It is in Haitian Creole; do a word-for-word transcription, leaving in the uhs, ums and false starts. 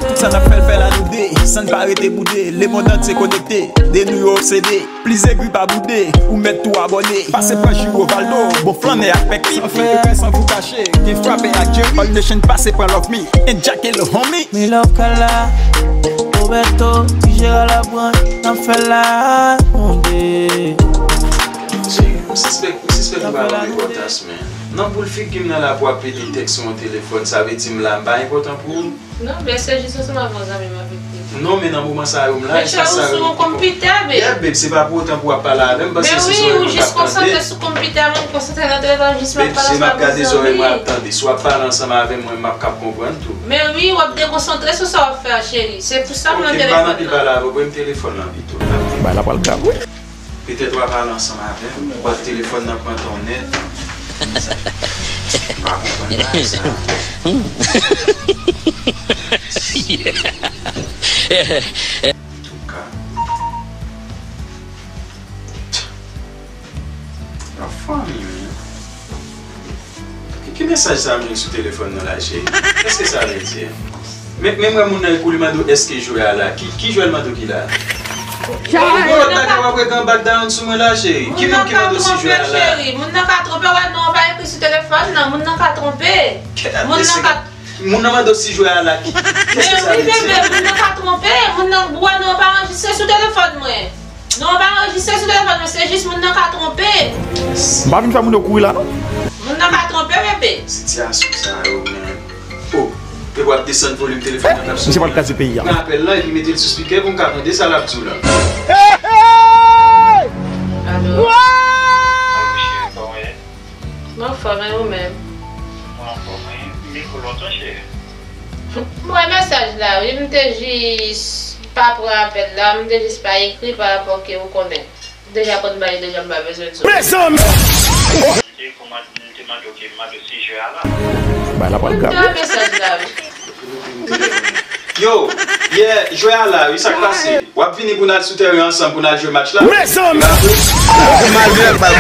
Tout sa n ap fè l, fè l a nou de, san n pa rete boude. Lemonn antye konekte, de nou yo obsede. Plis egri pa boude, ou mèt tou abòne. Pase pran Jiro Valdo, bon flannè ak pèk pipi. San fè erè, san kou kache, gen frape ak Jerry. All Nation pase pran Love Me, and Jack L homie. Mi love kala, Roberto, ki jera la branch, n ap fè la, onde. Cheri, m sispèk, m sispèk ou pa ban m enpòtans, men. Nan boul figi m nan la pou ap pete tèks sou yon telefòn, sa vle di m la, m pa enpòtan pou ou? Non, men se jis ansanm avè yon zanmi m ap ekri. Non, men nan moman sa yo, m la, e sa, sa yo ki konpitè, babe. Yeah, babe, se pa pou otan pou w ap pale avè m, paske se sa yo k ap tande. Men wi, ou jis konsantre sou konpitè, mwen konsantre nan telefòn, jis m ap pale ansanm avè yon zanmi. Babe, se m ap gade zòrèy mwen ap tande. Si w ap pale ansanm avè m, mwen, m ap kab konprann tou. Men wi, w ap dekonsantre sou sa w ap fè a, cheri. Se pou sa m nan telefòn nan. Ok, m pa nan pil pale avè w, pre m telefòn nan pito. Bay la pral grav, wi. Petèt w a pale ansanm avè m, ou wè telefòn nan pran tan w nèt. M pa konprann bagay sa. Antouka. Yon fanmi, wi. Ki, ki mesaj sa m jwenn sou telefòn nan la, cheri? Kisa sa vle di? Men, men mwen, moun nan, ekou li mande w èske jwè a la. Ki, ki jwè l mande w ki la? Yon lòt bagay w ap regle anba daronn sou mwen la, cheri. Ki moun ki mande w si jwè a la? Moun nan ka twonpe, cheri. Moun nan ka twonpe, wè non an pa ekri sou telefòn nan. Moun nan ka twonpe. Moun nan ka... Moun nan mande w si jwè a la. Ki, kisa sa vle di? Men wi, bebe, moun nan ka twonpe. Moun nan, wè non an pa anrejistre sou telefòn mwen. Non, pa anrejistre sou telefòn mwen, se jis moun nan ka twonpe. M pa vin fè moun yo kouri la, non. Moun nan ka twonpe, bebe. Sitiyasyon sa yo, men. Oh, e w ap desann volim telefòn nan k ap sone. Misye pral kraze peyi a. Pran apèl lan epi mete l sou spikè pou m ka tande sa l ap di w lan. Alo? Wi, cheri, kòman w ye? M anfòm, e ou menm? Mwen anfòm, wi. M vin pou lontan, cheri. M wè mesaj la, wi. M te jis pa pran apèl la, m te jis pa ekri pa rapò ke ou konnen. M deja konn bagay, deja m pa bezwen di w. Mezanmi! M te kòman, m te mande w ke m mande w si jwè a la. Bay la pral grav. M te wè mesaj la, wi. Yo, yeah, jwè a la, wi, sa k pase? W ap vini pou n al sou tèren ansanm pou n al jwe match la? Mezanmi! Mal jwe ak bal.